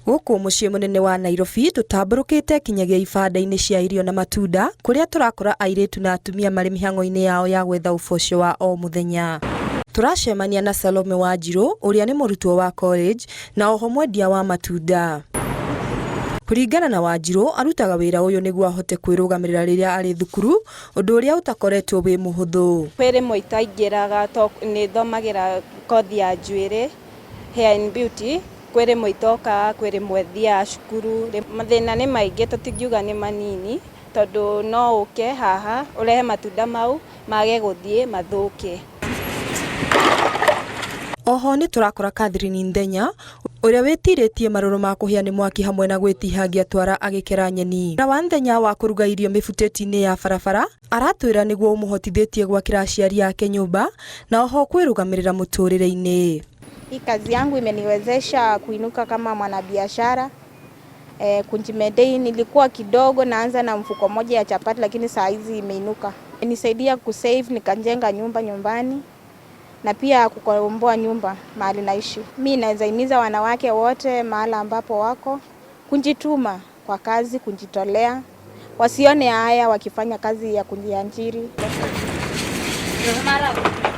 Gũkũ mũciĩ mũnene wa Nairobi tũtambũrũkĩte kinyagia ibanda-inĩ cia irio na matunda kũrĩa tũrakora airĩtu na atumia marĩ mĩhang'o-inĩ yao ya gwetha ũboco wa o mũthenya. Tũracemania na Salome Wanjirũ ũrĩa nĩ mũrutwo wa college na oho mwendia wa matunda. Kũringana na Wanjirũ, arutaga wĩra ũyũ nĩguo ahote kwĩrũgamĩrĩra rĩrĩa arĩ thukuru, ũndũ ũrĩa ũtakoretwo wĩ mũhũthũ. Kwĩ rĩmwe itaingĩraga to nĩ thomagĩra kothi ya njuĩrĩ, hair and beauty, kwĩ rĩmwe itokaga, kwĩ rĩmwe thiaga cukuru. Mathĩna nĩ maingĩ tũtingiuga nĩ manini, tondũ no ũke haha ũrehe matunda mau mage gũthiĩ mathũke. Oho nĩ tũrakora Catherine Nthenya ũrĩa wĩtirĩtie marũrũ ma kũhĩa nĩ mwaki hamwe na gwĩtihangia twara agĩkera nyeni. Wĩra wa Nthenya wa kũruga irio mĩbutĩti-inĩ ya barabara aratwĩra nĩguo ũmũhotithĩtie gwakĩra aciari ake nyũmba na oho kwĩrũgamĩrĩra mũtũrĩre-inĩ. Hii kazi yangu imeniwezesha kuinuka kama mwanabiashara kujimaintain. Nilikuwa kidogo naanza na mfuko moja ya chapati, lakini saa hizi imeinuka. Imenisaidia kusave, nikajenga nyumba nyumbani na pia kukomboa nyumba mahali naishi. Mi naweza himiza wanawake wote mahala ambapo wako kujituma kwa kazi, kujitolea, wasione haya wakifanya kazi ya kujiajiri.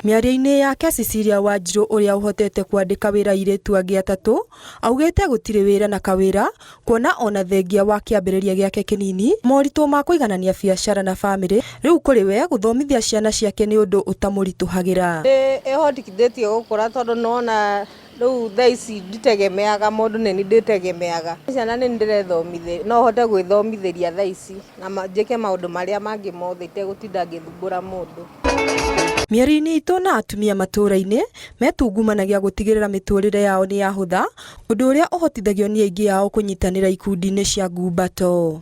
Mĩario-inĩ yake Cecilia Wanjirũ ũrĩa ũhotete kwandĩka wĩra airĩtu angĩ atatũ augĩte gũtirĩ wĩra na kawĩra kuona ona thengia wa kĩambĩrĩria gĩake kĩnini moritũ ma kũiganania biacara na bamĩrĩ rĩu kũrĩ we gũthomithia ciana ciake nĩ ũndũ ũtamũritũhagĩra. Nĩ ĩhotithĩtie gũkũra tondũ nona rĩu thaa ici nditegemeaga mũndũ nĩ niĩ ndĩtegemeaga. Ciana nĩ ndĩrethomithĩria, no hote gwĩthomithĩria thaa ici na njĩke maũndũ marĩa mangĩ mothe itegũtinda ngĩthumbũra mũndũ. Mĩario-inĩ itũ na atumia matũũra-inĩ metungumanagia gũtigĩrĩra mĩtũrĩre yao nĩ yahũtha ũndũ ũrĩa ũhotithagio nĩ aingĩ ao kũnyitanĩra ikundi-inĩ cia ngumbato.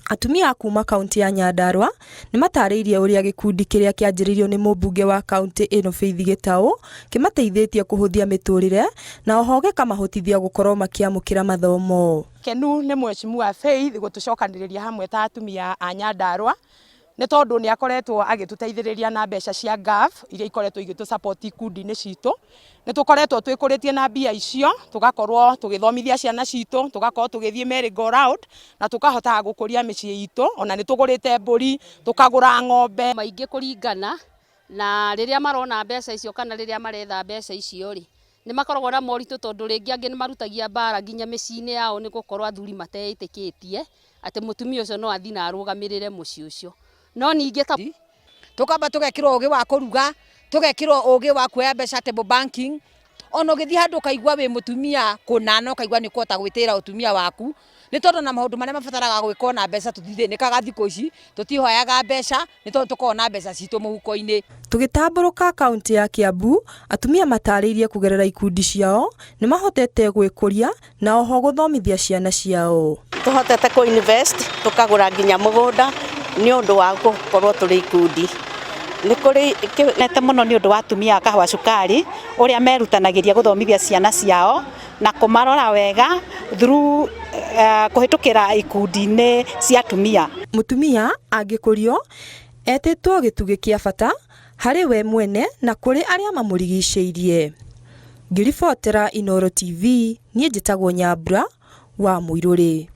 Atumia a kuma kaunti ya Nyandarua nĩ matarĩirie ũrĩa gĩkundi kĩrĩa kĩanjĩrĩirio nĩ mũmbunge wa kaunti ĩno Faith Gĩtaũ kĩmateithĩtie kũhũthia mĩtũrĩre na oho gĩkamahotithia gũkorwo makĩamũkĩra mathomo. Kenu nĩ mheshimiwa Faith gũtũcokanĩrĩria hamwe ta atumia a Nyandarua nĩ tondũ nĩ akoretwo agĩtũteithĩrĩria na mbeca cia GAF iria ikoretwo igĩtũ support ikundi-inĩ citũ. Nĩ tũkoretwo twĩkũrĩtie na mbia icio tũgakorwo tũgĩthomithia ciana citũ, tũgakorwo tũgĩthiĩ merry go round na tũkahota gũkũria mĩciĩ itũ. Ona nĩ tũgũrĩte mbũri, tũkagũra ng'ombe. Maingĩ kũringana na rĩrĩa marona mbeca icio kana rĩrĩa maretha mbeca icio rĩ, nĩ makoragwo na moritũ tondũ rĩngĩ angĩ nĩ marutagia mbara nginya mĩciĩ-inĩ yao nĩ gũkorwo athuri mateĩtĩkĩtie atĩ mũtumia ũcio no athiĩ na arũgamĩrĩre mũciĩ ũcio. No ningĩ ta Tũkamba tũgekĩrwo ũgĩ wa kũruga, tũgekĩrwo ũgĩ wa kuoya mbeca table banking. Ona ũgĩthiĩ handũ ũkaigua wĩ mũtumia kũna na ũkaigua nĩ ũkũhota gwĩtĩĩra ũtumia waku, nĩ tondũ na maũndũ marĩa mabataraga gwĩkwo na mbeca tũtithĩnĩkaga thikũ ici, tũtihoyaga mbeca nĩ tondũ tũkoragwo na mbeca citũ mũhuko-inĩ. Tũgĩtambũrũka kaunti ya Kiambu, atumia matarĩirie kũgerera ikundi ciao nĩ mahotete gwĩkũria na oho gũthomithia ciana ciao. Tũhotete kũ invest tũkagũra nginya mũgũnda nĩ ũndũ wa gũkorwo tũrĩ ikundi. Nĩ kũrĩ Nete mũno nĩ ũndũ wa atumia a Kahũa Cukari ũrĩa merutanagĩria gũthomithia ciana ciao na kũmarora wega through kũhĩtũkĩra ikundi-inĩ cia atumia. Mũtumia angĩkũrio etĩtwo gĩtugĩ kĩa bata harĩ we mwene na kũrĩ arĩa mamũrigicĩirie. Ngĩribotera Inooro TV, niĩ njĩtagwo Nyambura wa Mũirũrĩ.